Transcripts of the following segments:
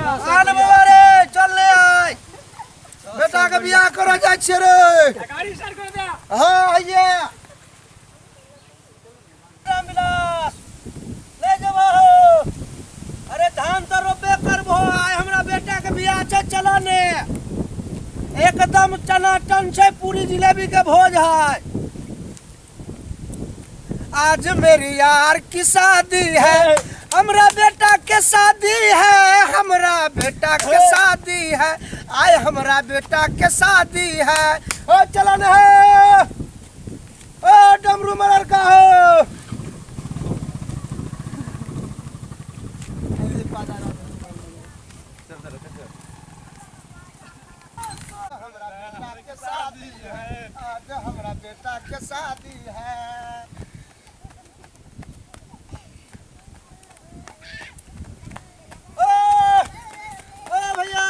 आन बाबा रे चल ले आय बेटा के बियाह करऽ जाइ छियै रे। गाड़ी स्टार्ट कर दे। हाँ आइए रामविलास ले जेबो। अरे धान तऽ रोपबे करबो, आइ हमरा बेटा के बियाह छै, चल ने। एकदम टनाटन छै, पूरी जिलेबी के भोज है। आज मेरी यार की शादी है, हमरा बेटा के शादी है, हमरा बेटा के शादी है, आय हमरा बेटा के शादी है। ओ चलन है, ओ डमरू मरर का हो। हमरा बेटा के शादी है, आज हमरा बेटा के शादी है। ओ, ओ भैया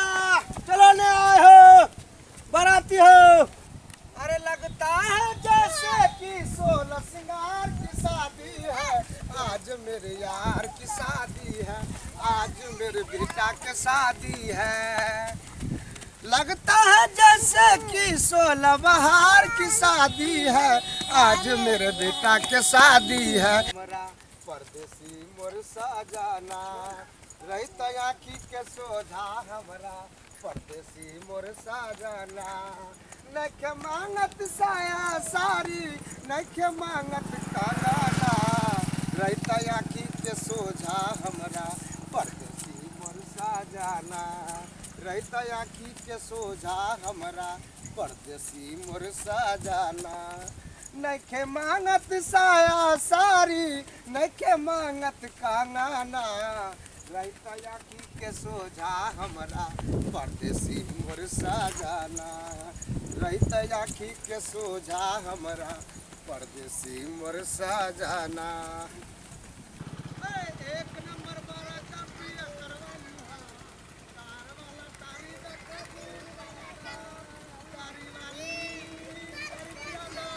चलो ने आए हो, बाराती हो। अरे लगता है जैसे कि सोलह सिंगार की शादी है, आज मेरे यार की शादी है, आज मेरे बेटा के शादी है। लगता है जैसे कि सोलह बहार की शादी है, आज मेरे बेटा के शादी है। हमरा परदेसी मोर सजाना रहता आँखी के सोझा, हमरा परदेसी मोर सजाना। नखे मांगत साया सारी, नखे मांगत काना, रहता आँखी के सोझा, हमरा परदेसी मोर सजाना। रहता आँखी के सोझा, हमरा परदेसी मोर सजाना। नखे मांगत साया सारी, नखे मांगत कांगाना, रहता आँखी के सोझा, हमरा परदेसी मोर सजाना। रहता आँखी के सोझा, हमरा परदेसी मोर सजाना। एक नंबर बारह का पिया करवा लूहा, तार वाला तारी देखा दूर वाला तारी वाली तारी पियाला।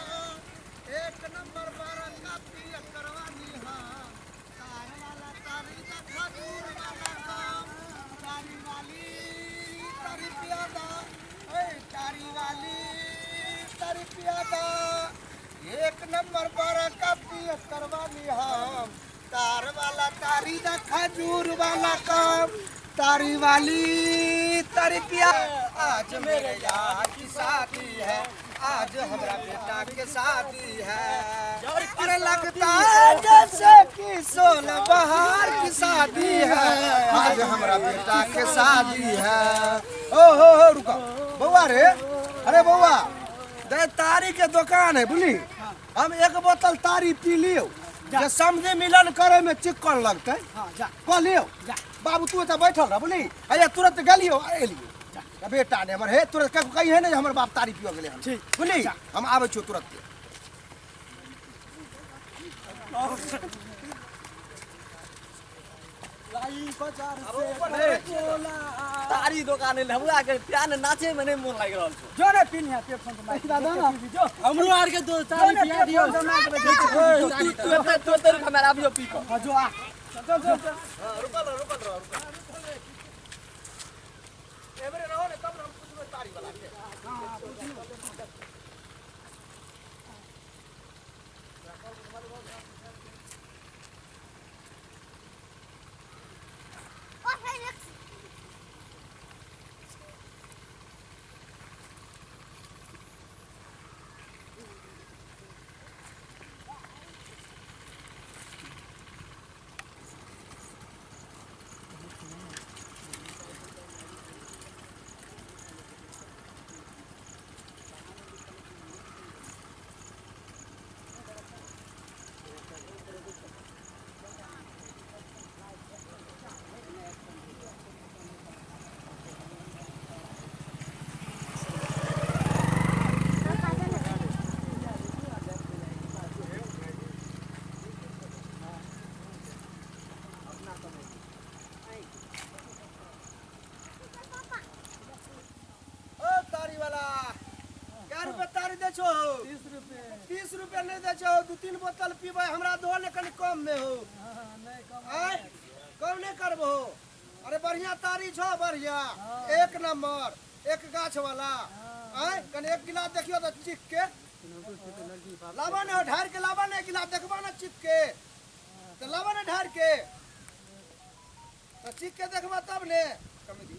एक नंबर बारह का पिया करवा लीहा, तार वाला तारी देखा दूर वाला काम, तारी वाली तारी पियाला, ए तारी वाली तारी पियाला। एक नंबर बारह का पिया करवा हम, तार वाला तारी दा खजूर वाला काम, तारी वाली तारी पिया। आज मेरे यार की शादी है, आज हमारा बेटा के शादी है। अरे लगता है जैसे कि सोलह बहार की शादी है, आज हमारा बेटा के शादी है। ओ हो हो रुको बउआ रे, अरे बउआ दे तारी के दुकान है बुझली, हम एक बोतल तारी पी लियो जे समझे मिलन करे में चिक्कन लगते। हाँ जा कह लियो जा। बाबू तू एतऽ बैठल रह बुझली, अया तुरंत गेलियो आ एलियो। बेटा ने हमर हे तुरंत कही है ने जे हमर बाप तारी पियो गेलै हन। ठीक। बुझली, हम आबै छियो तुरंत। तारी दुकान है हमरा के प्यान नाचे में नहीं मोन लागि रहल छौ। जो ने पीनी है पे फोन मार दादा ना। जो हमरो आर के दो तारी पिया दियो। तू तू तू तू हमरा आबियो पी क। हां जो आ चल चल चल। रुकल रह रुकल रह रुकल। एबरे रहो ने तब हम पूछबै तारी वाला के। ओ तारी वाला कै रुपए तारी दै छौ? 30 रुपए। 30 रुपए नहीं दै छौ, 2-3 बोतल पीबै हमरा दो ने कनि कम में हो। नहीं कम आय कम नहीं करबो। अरे बढ़िया तारी छो, बढ़िया एक नंबर, एक गाछ वाला। आय कने एक गिलास देखियो त चिक के लावा ने, ढार के लावा ने, एक गिलास देखबा ना चिक के, त लावा ने ढार के, त चिक के देखबा तब ने। कमेदी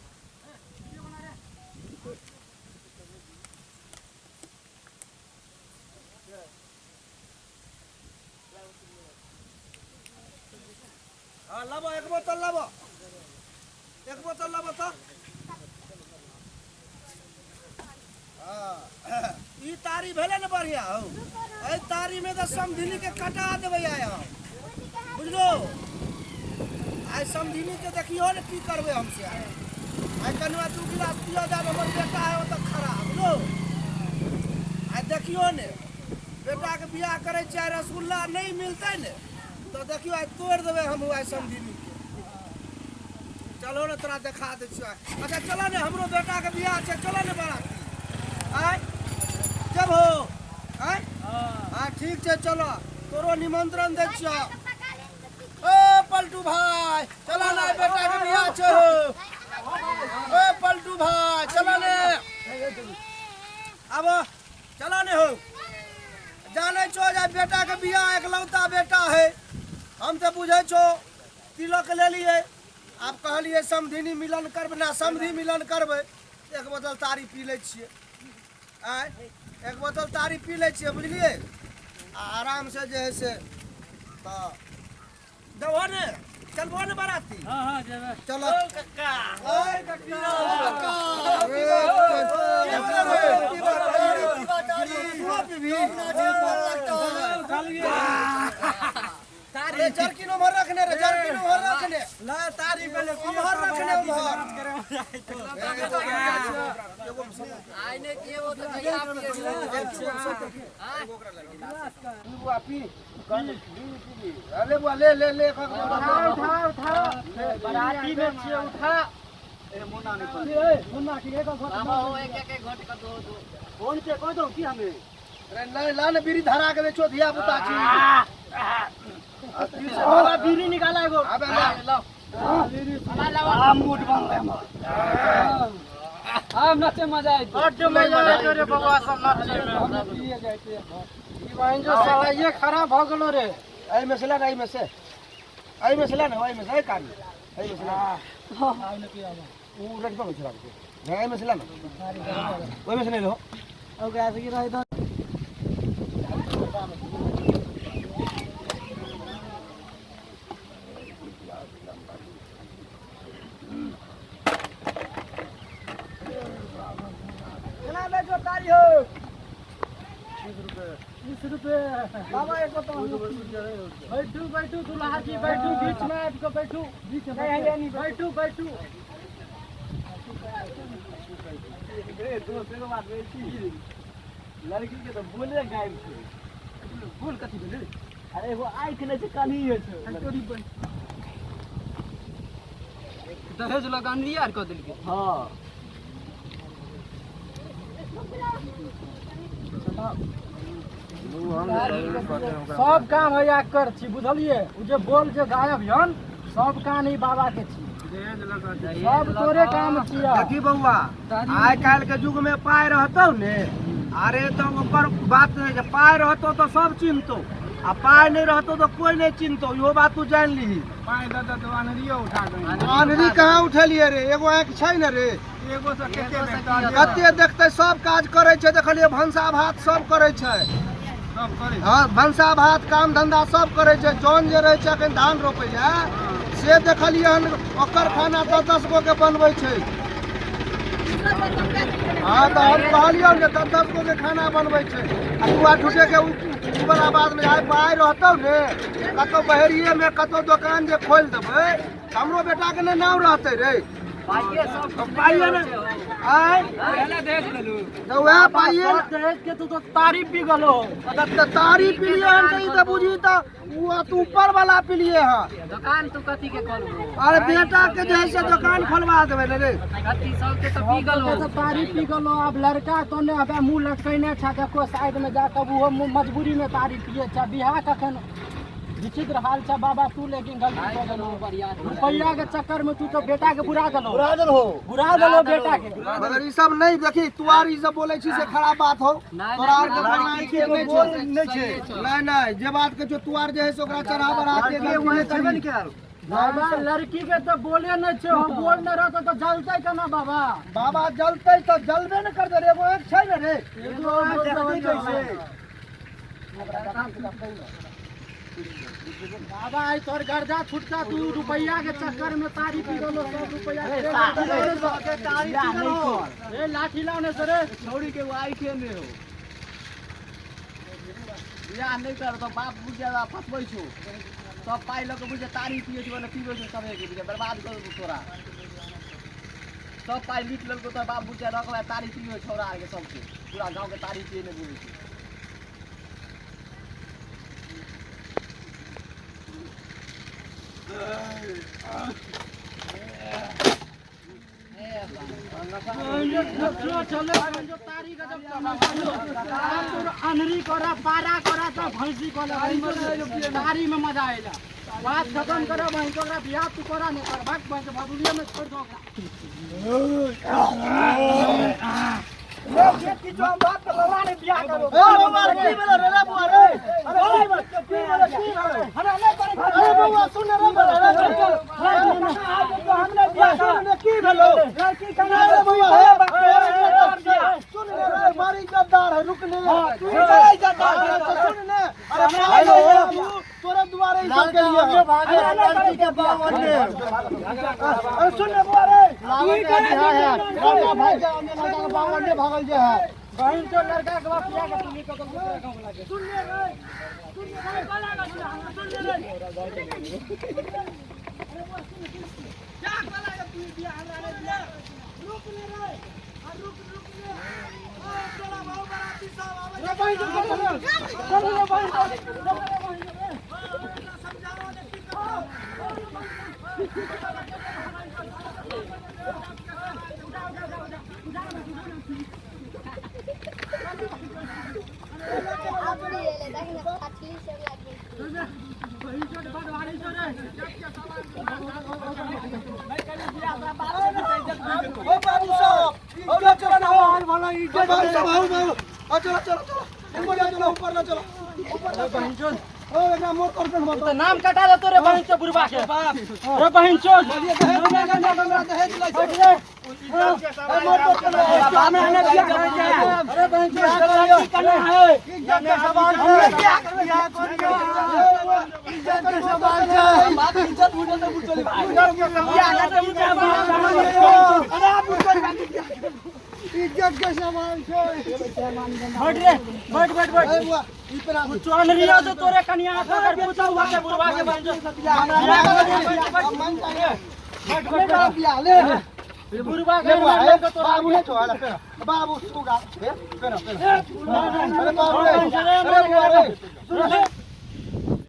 हाँ लावा, एक बोतल लावा, एक बोतल लावा तो। हाँ ई तारी भेलै ने बढ़िया हौ, एहि तारी में तऽ समधिनी के कटा देबै आइ हम, बुझलो? आइ समधिनी के देखियो ने की करबै हम से। आइ कनुआ 2 गिलास पियो जाब, हमर बेटा है ओतऽ खड़ा, बुझलो? आइ देखियो ने बेटा के बियाह करै छियै, रसगुल्ला नहि मिलतै ने तो देखियो आइ तोड़ि देबै हम आइ समधिनी के। चलो ने तोरा देखा दै छियो। अच्छा चलो ने, हमरो बेटा के बियाह छै, चलो ने बाराती। आय जब हो आय, हाँ ठीक छै, चलो तोरो निमंत्रण दै छियो। ओ पलटू भाई चलो ने, बेटा के बियाह छै हो। ओ पलटू भाई चलो ने, आबो चलो ने हो। जानै छो जे बेटा के बियाह एकलौता बेटा है, हम तो बुझै छो तिलक लेलिए, आब कहलिए समधिनी मिलन करबै ना, समधि मिलन करबै, एक बोतल तारी पी लै छियै, आँय एक बोतल तारी पी लै छियै, बुझलिए? आ आराम से जे है से तऽ देबहो ने, चलबहो ने बाराती? हाँ हाँ जेबै। चलो कक्का, ओए कक्का, अरे जर्किन उम्हर रखने रे, जर्किन उम्हर रखने, ला तारी पहले उम्हर रखने, उम्हर आइने के वो तो कहिया पिए। बुआ पी अरे बुआ ले ले ले, उठा उठा, बाराती में छियै, उठा। ए मुन्ना ने ए मुन्ना के एक घोट बाबा हो, एक एक घोट के दो दो फोन के कह दो की हमें। अरे नहीं ला ने बीड़ी धरा के बेचो धिया पुता छी। बाबा बीड़ी निकाला एगो। अबे ला लो आ मूड बनलै हमर, हम नाचे मजा आइत, बड्ड मजा आइत रे बबुआ, सब नाचे में पिए जाइते। ई बहिन जो साला ये खराब भ गेलो रे। एहि में से ला, एहि में से, एहि में से ला ने, एहि में से, एहि कारी एहि में से ला। आउ ने पियाबा, ऊ रेड पर चला के नहीं, एहि में से ला ना, ओहि में से नहीं लो। ओकरा से की रहि दो। केना बेचो तारी हो? 20 रुपए बाबा एक तो बैठू बैठू दुल्हा जी बैठू, बीच में आबि के बैठू, बीच में नहीं बैठू बैठू। दोस्त एगो बात कहै छी, लड़की के तऽ बोले गायब छै। बोल कथी भेलै? अरे एगो आँखि नहि छै, कान्हिए छै। दहेज लगान आर कऽ देलकै। हाँ सब काम हैया कर छी, बुझलिए? उ जे बोल जे गायब हन सब काम ई बाबा के छी, सब तोरे काम छियै। देखी बौआ, आइ काल्हि के युग में पाय रहतौ ने, अरे तो ओकर बात नहीं छै, पाय रहतौ तो सब चिन्हतौ, आ पाय नहीं रहतौ तो कोई नहीं चिन्हतौ, इहो बात तू जान लीही। पाय दऽ दऽ तो अनरियो उठा दे। आन्हरी कहाँ उठेलियै रे, एगो आँखि छै ने रे, एगो से कते देखतै, कते देखतै, सब काज करै छै, देखलियै भनसा भात सब करै छै, सब करै। हाँ भनसा भात काम धंधा सब करै छै। जौन जे रहै छै अखन धान रोपै छै से देखलियै हन, ओकर खाना 10-10 गो के बनबै छै। हाँ तऽ हम कहलियौ ने 10-10 गो के खाना बनबै छै, आ तू आ झूठे के उ वाला बात में आइ पाय रहतौ ने, कतौ बहेरिये में कतौ दोकान जे खोलि देबै, हमरो बेटा के ने नाम रहतै रे। पाइए सब पाइए ने आय पहले देख लेलू तऽ वएह पाइए ने। दहेज के तू तो तारी पी गेलो। तऽ तारी पिलियै हन तऽ ई तऽ बुझी तऽ उ तू ऊपर वाला पिलियै हन। दुकान तू कथी के खोलबू? अरे बेटा के जे है से दोकान खोलवा देबै ने रे। कथी सबके तऽ पी गेलो, तो तारी पी गेलो। अब लड़का तो ने अब मुँह लटकैने छै, देखो साइड में जाके ओहो मजबूरी में तारी पिए छै। बियाह कखन विचित्र हाल छै बाबा तू लेकिन गलती कऽ देलहो रुपैया के चक्कर में तू तो बेटा के बुरा देलहो बुरा देलहो बुरा देलहो बेटा के मगर ई सब नहीं देखी तू आर ई सब बोलै छी से खराब बात हो तोरा आर के लड़की के बोल नहीं छै नहीं नहीं जे बात के जो तू आर जे है से ओकरा चढ़ा बढ़ा के वही छेबे ने कयल बाबा लड़की के तो बोले नहीं छे हो बोल नहीं रहता तो जलते केना बाबा बाबा जलते तो जलबे ने करते रे एगो एक छै ने रे एगो देखती कैसे बाबा आई तोर गर्जा छुटता तू रुपैया के चक्कर में तारी पी गेलो सब रुपैया ए लाठी लाओ ने सर छौड़ी के आई के ने हो बियाह नहीं कर तो बाप बुझ जा फसबै छौ सब पाइ लऽ के बुझ तारी पिए छौ ने पीबै छौ सब के बुझ बर्बाद कर देबौ तोरा सब पाइ लूटि लेलकौ तोरा बाप बुझ जा रखबै तारी पिए छौड़ा आर के सबके पूरा गाँव के तारी पिए ने बुझै छै अनरी करा पारा करा तो भैंसी करा तारी में मजा आएला बात खत्म करा भैंस ओकरा बियाह तू करा नहीं कर भाग भैंस भदुलिया में छोड़ दो ओकरा बहन तो लड़का के बाप बियाह के तुम कतल दूसरा गांव लागे सुन ले रे सुन ले रे बोला ना सुन ले रे अरे वो सुन क्या बोला के तू बियाह हमरा रे बियाह रुक ले रे आ रुक रुक ले ओ चला भाऊ बराती साहब आवे रे बहन चल चल रे बहन चल रे बहन समझाओ ने की करो नाम कटा दे तोरे बहन चो बुढ़वा के रे बहन चो अरे बहन चो इज्जत के सवाल है इज्जत के सवाल है बाप इज्जत बुझल त बुझल भाई इज्जत के सवाल है बैठ रे बैठ बैठ बैठ चोनरिया जो तोरे कनिया अगर पूछा हुआ के बुढ़वा के बहन चो बैठ बैठ बियाह ले बुढ़वा के बाबू ने छोड़ा फिर बाबू सुगा फिर फिर अरे बाबू रे अरे बुआ रे